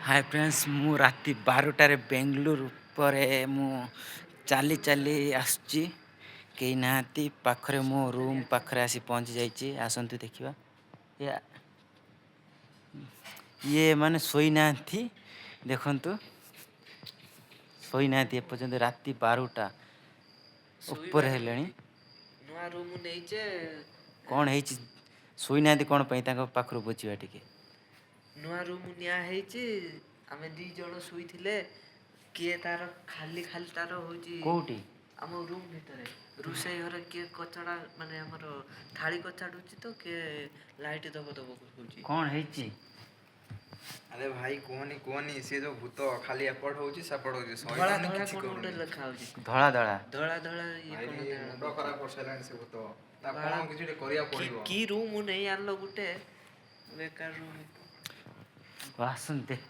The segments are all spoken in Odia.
ହାଏ ଫ୍ରେଣ୍ଡସ୍, ମୁଁ ରାତି 12ଟାରେ ବେଙ୍ଗଲୁରୁ ଉପରେ ମୁଁ ଚାଲି ଚାଲି ଆସୁଛି। କେହି ନାହାନ୍ତି ପାଖରେ। ମୁଁ ରୁମ୍ ପାଖରେ ଆସି ପହଞ୍ଚି ଯାଇଛି। ଆସନ୍ତୁ ଦେଖିବା। ଇଏ ମାନେ ଶୋଇନାହାନ୍ତି। ଦେଖନ୍ତୁ, ଶୋଇନାହାନ୍ତି ଏପର୍ଯ୍ୟନ୍ତ। ରାତି 12ଟା ଉପରେ ହେଲେଣି। ନୂଆ ରୁମ୍ ନେଇଛେ। କ'ଣ ହେଇଛି, ଶୋଇନାହାନ୍ତି କ'ଣ ପାଇଁ, ତାଙ୍କ ପାଖରୁ ବୁଝିବା ଟିକେ। ନୂଆ ରୁମ୍ ନିଆ ହେଇଛି। ଆମେ 2 ଜଣ ଶୋଇଥିଲେ। କିଏ ତାର ଖାଲି ଖାଲି ତାର ହଉଛି। କୋଉଠି? ଆମ ରୁମ୍ ଭିତରେ, ରୋଷେଇ ଘରେ କିଏ କଚଡ଼ା, ମାନେ ଆମର ଥାଳି କଚାଡୁଛି ତ କିଏ ଲାଇଟ୍ ଦବ ଦବ ହଉଛି। କ'ଣ ହେଇଛି? ଆରେ ଭାଇ, କୁହନି କୁହନି, ସେ ଯୋଉ ଭୂତ ଖାଲି ଏପଟ ହଉଛି ସେପଟ ହଉଛି। ଧଳା ଶୋଇପାରୁନି ଧଳା କିଛି କଣ ଗୋଟେ କରୁନି। ଲେଖା ହଉଛି। ଧଳା ଧଳା? ଧଳା ଧଳା ଇଏ ଭାଇ, କଣ ମୁଣ୍ଡ ଖରାପ କରିସାରିଲାଣି ସେ ଭୂତ। ତା ବାଳା। କଣ କିଛି ଗୋଟେ କରିବାକୁ କି ପଡିବ। କି ରୁମ୍ ନେଇ ଆଣିଲ ଗୋଟେ ବେକାର ରୁମ୍। ଆସନ୍ତୁ ଦେଖ।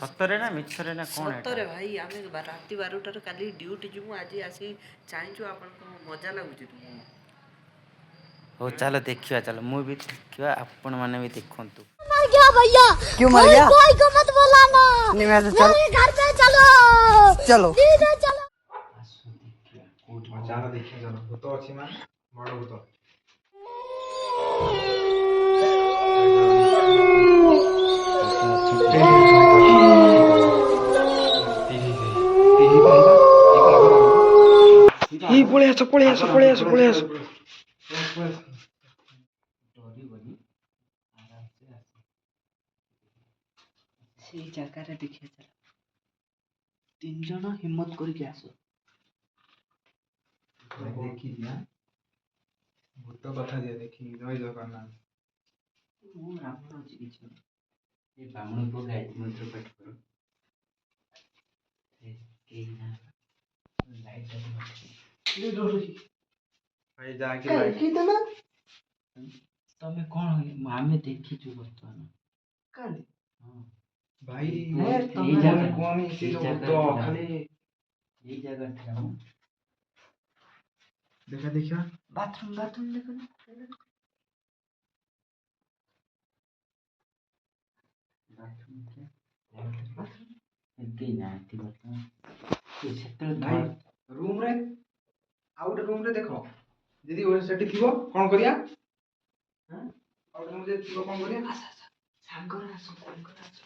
ସତରେ ନା ମିଛରେ ନା କ'ଣ ଏଇଟା? ସତରେ ଭାଇ, ଆମେ ରାତି 12ଟାରୁ କାଲି ଡ୍ୟୁଟି ଯିବୁ। ଆଜି ଆସି ଚାହିଁଛୁ। ଆପଣଙ୍କୁ ମଜା ଲାଗୁଛି ତୁମକୁ? ହଉ, ଚାଲ ଦେଖିବା, ଚାଲ। ମୁଁ ବି ଦେଖିବା, ଆପଣମାନେ ବି ଦେଖନ୍ତୁ। मर गया भैया। क्यों मर गया? कोई को मत बुलाना। नहीं, मैं तो चल मेरे घर पे चलो। चलो। सीधे चलो। ଆସ ଦେଖିବା କୋଉଠି। ହଁ, ଚାଲ ଦେଖିବା, ଚାଲ। ଭୂତ ଅଛି ମାନେ ବଡ ଭୂତ। ଏଇ ପଳେଇ ଆସ, ପଳେଇ ଆସ, ପଳେଇ ଆସ, ପଳେଇ ଆସ। ଡରିବନି, ଆରାମସେ ଆସ। ସେଇ ଜାଗାରେ ଦେଖିବା, ଚାଲ। ତିନି ଜଣ ହିମ୍ମତ କରିକି ଆସ। ଦେଖିକି ଆଁ? ଭୂତ କଥା ଦିଅ ଦେଖିକି। ଜୟ ଜଗନ୍ନାଥ। ମୁଁ ବ୍ରାହ୍ମଣ ଅଛି କିଛି। ଏ ବ୍ରାହ୍ମଣ ପୁଅ, ଗାୟତ୍ରୀ ମନ୍ତ୍ର ପାଠ କର। ଏ, କେହି ନାହାନ୍ତି। ଲାଇଟ୍। ଭାଇ, ଯାହାକି ଲାଇଟ୍ କି ତମେ? ତମେ କ'ଣ? ଆମେ ଦେଖିଛୁ ବର୍ତ୍ତମାନ। କାଲି। ହଁ। ଭାଇ, ଏଇ କୁହନି ଜାଗା କୁହନି, ସେ ଏଇ ଯୋଉ ଜାଗାରେ ଭୂତ ଥିଲା। ଖାଲି ଏଇ ଜାଗାରେ ଥିଲା ମୁଁ। ଦେଖା, ଦେଖିବା। ବାଥରୁମ୍, ବାଥରୁମ୍ ଦେଖୁନ। ବାଥରୁମ୍ ଥିଲା। କେହି ନାହାନ୍ତି ବର୍ତ୍ତମାନ। ଏ ସେତେବେଳେ ଭାଇ, ଧଳା ରୁମ୍ ରେ, ଆଉ ଗୋଟେ ରୁମ୍ ରେ ଦେଖ। ଯଦି ସେଠି ଥିବ କଣ କରିବା? ହଁ? ଆଉ ଗୋଟେ ରୁମ୍ ଯଦି ଥିବ କଣ କରିବା? ଆସ, ଆସ, ସାଙ୍ଗରେ ଆସ, ସାଙ୍ଗରେ ଆସ।